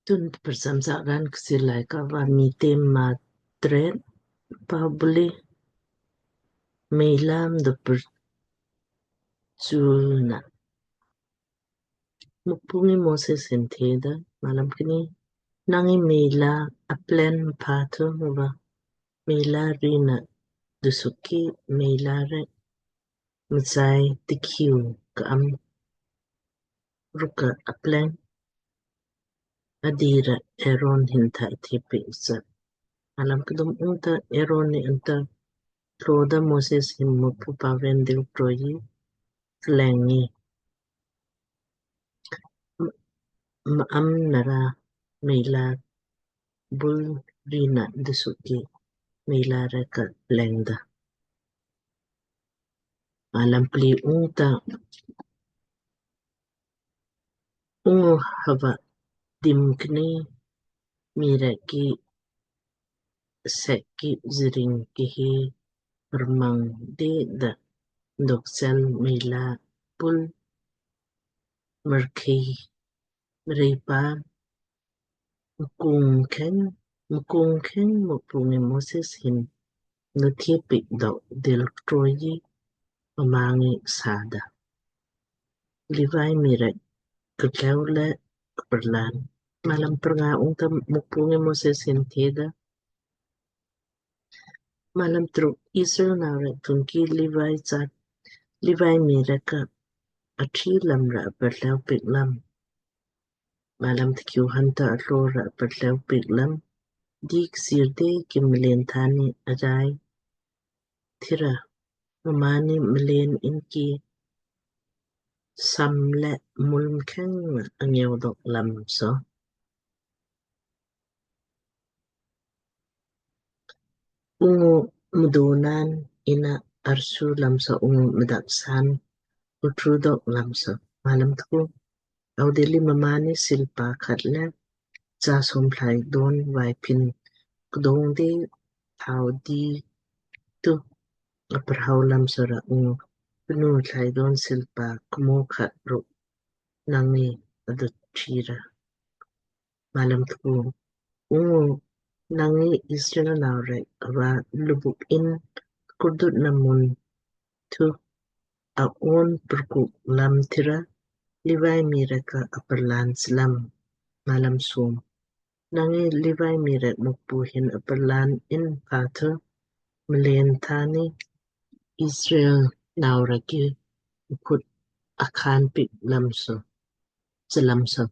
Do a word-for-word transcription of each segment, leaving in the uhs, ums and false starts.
Tun prcham sak raan Kchiir Laaika va Miitem maa tret. Pau buli meilam do purchul na. Mukpu ngi Moses hin theda, malam kni, nang ngi meila aplen mpha thu va meila rina dusuki meila rek msai tikhiu ka am rukka apleng adira Aaron hin tha the piik sa. Malam kdum. Ungta Aaron ni anta tloda Moses hin Mukpu paven dil troyi lengi ma am nara meila bul rina dusuki meila rek ka plengda. Malam pli. Ungta ungu hava dim kni mii rek ki sek ki ziring ki hi permang de da doksel meila pul merkei mreipa mkung kheng mkung kheng Mukpu ngi Moses hin nuthe piik dok dil troyi mma ngi sada. Livai mii rek ktleu le kperlan. Malam prnga. Ungta Mukpu ngi Moses hin theda, malam truk. Israel nau rek thungki Livai chat Livai mii rek ka athi lam ra perleu piik lam. Malam tikhiu. Hanta atlo ra perleu piik lam dik sir de ki mlen thani ajai thira mmaanni mlen inki sam le mul mkheng angeu dok lam so. Ungu mdonan ina arsu lam so ungu mdaksan utru dok lam so. Malam tku. Audili mmaanni silpa khat le cha som thlai don vaipin kdong de thau di tu aprhau lam so ra ungu pnu thlai don silpa kmo khat ruk nang ngi adu thira. Malam tku. Ungu nang ngi Israel nau rek ava lubuk in kurdut na mun thu a on perkuk lam thira Livai mii rek ka aperlan slam. Malam som. Nang ngi Livai mii rek Mukpu hin aperlan in pha thu mlen thani Israel nau rek ki khut akhan piik lam so. Selam so.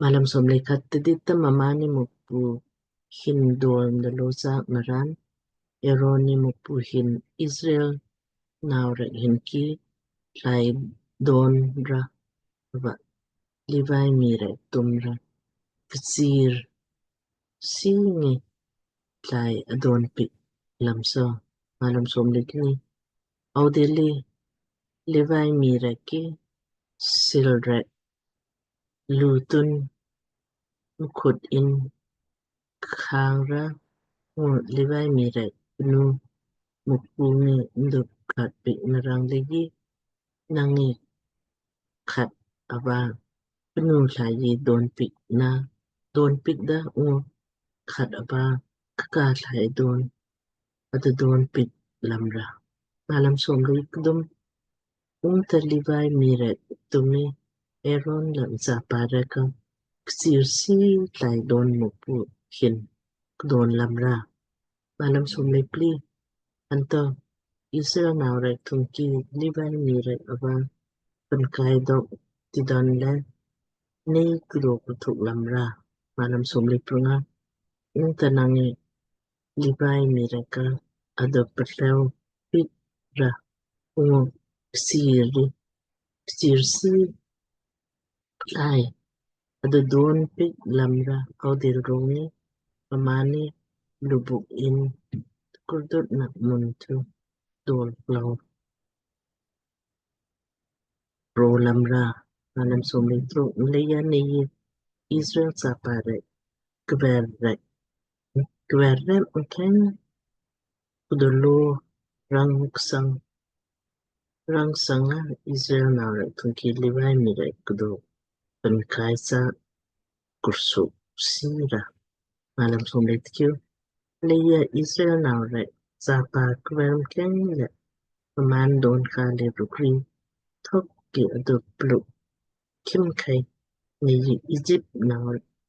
Malam som le khat. Tidit ta mmaanni Mukpu hin dol na lo sak naran Aaron ni Mukpu hin Israel nau rek hin ki thlai don ra va Livai mii rek tum ra kchiir si ngi thlai adon piik lam so. Malam som le kni. Audili Livai mii rek ki sil rek lutun mkhut in khang ra ungu Livai mii rek pnu Mukpu ngi mduk khat piik narang legi nang ngi khat ava pnu thlai yi don piik na don piik da ungu khat ava kaka thlai don adu don piik lam ra. Malam som le kdum. Ungta Livai mii rek tumi Aaron le mchapa rek ka kchiir si thlai don Mukpu hin kdon lam ra. Malam som le pli. Anto Israel nau rek thungki Livai mii rek ava penkai dok tidon le nei kdo kuthuk lam ra. Malam som le prnga. Ungta nang ngi Livai mii rek ka adu perleu piik ra ungu kchiir ri kchiir si thlai adu don piik lam ra audil rong ngi mmaanni lubuk in kurdut na mun thu dol klau ro lam ra. Malam som le truk. Mleija nei Israel chapa rek kver rek kver rek mkheng kdo lo rang ksang rang sanga Israel nau rek thungki Livai mii rek kdo penkai sa kursu sira. Malam somlei tkiu. Leia Israel nau rek chapa kver mkheng le mmaan don kha le rukri thok ki adu pluk khimkhei Nei Egypt nau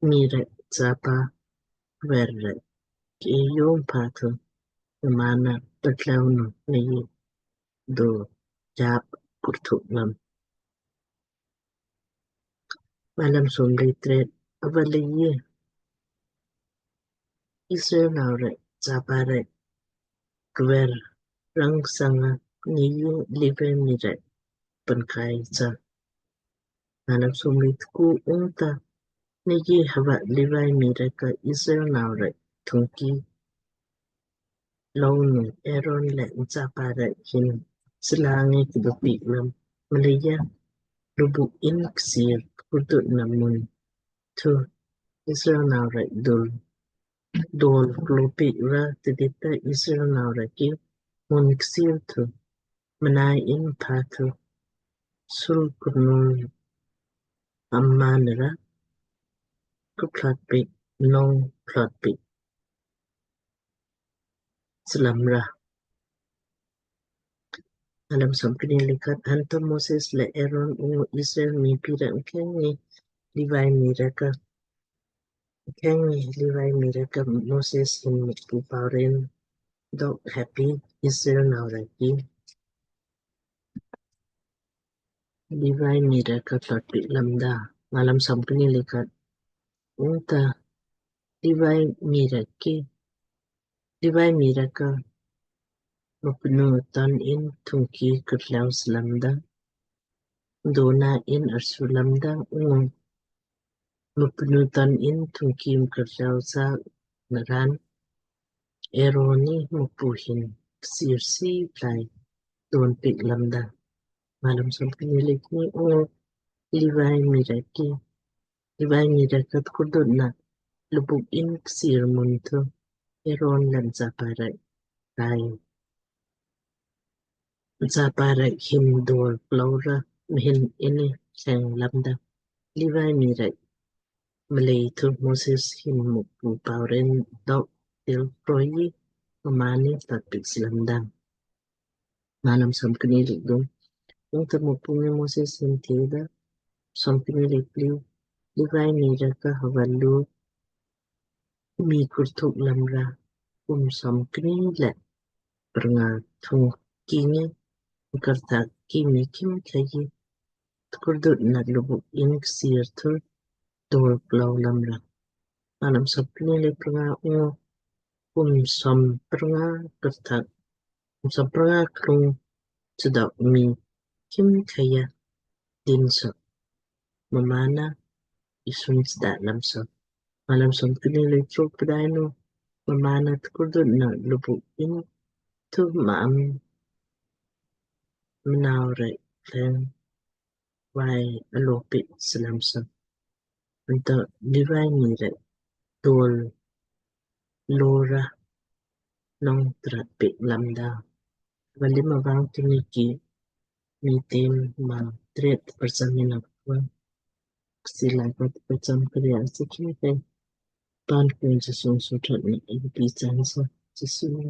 mii rek chapa kver rek ke yong pha thu mmaan na patlau nu Nei do jap kurthuk lam. Malam somlei tret. Ava leia Israel nau rek chapa rek kver rang sanga Nei Levi mii rek penkai sa. Malam somlei tku. Ungta Nei hava Levi mii rek ka Israel nau rek thungki lou nu Aaron le mchapa rek hin slangi kdo piik lam mleija lubuk in ksir kurdut na mun thu Israel nau rek dul dol klo piik ra tidita Israel nau rek ki mun ksir thu mnai in pha thu sul kurnul amma nira kuplat piik nong plat piik slamra. Malam somkni lei khat. Anto Moses le Aaron ungu Israel mii pi rek mkheng ngi Levi mii rek ka mkheng ngi Levi mii rek ka Moses hin Mukpu pau ren dok heppi Israel nau rek ki Levi mii rek ka tlot piik lamda. Malam somkni lei khat. Ungta Levi mii rek ki Levi mii rek ka mupnu ton in thungki kurlau slamda. Dona in arsu lamda ungu mupnu ton in thungki kurlau sa naran Aaron ni Mukpu hin ksir si plai don piik lamda. Malam somkni lei kni. Ungu Levi mii rek ki Levi mii rek ka tkurdut na lubuk in ksir mun thu Aaron le mchapa rek kai mchapa rek hin dol plaura mhin ini seng lamda. Levi mii rek mlei thu Moses hin Mukpu pau ren dok til proi mmaanni tlot piik slamda. Malam somkni lei kthum. Ungta Mukpu ngi Moses hin theda, somkni lei pli. Levi mii rek ka hava lu mii kurthuk lamra kum somkni le prnga thungki ngi karthak ki mii khimkhei tkurdut na lubuk in ksir thu dol klau lamra. Malam somkni lei prnga. Ungu kum somprnga karthak kum somprnga klung sudok mii khimkhei ya din so mmaanna isun sda lam so. Malam somkni lei truk. Pdainu mmaanna tkurdut na lubuk in thu ma'am mnau rek leng vai alo piik slam sa. Anto Levi mii rek dol lora nong trat piik lamda. Vali mavang tuniki Miitem Maa tret prcham ina kua ksila kat prcham kriya sikhi kai pan kun sesung sutrat ni ipi chansa sesung.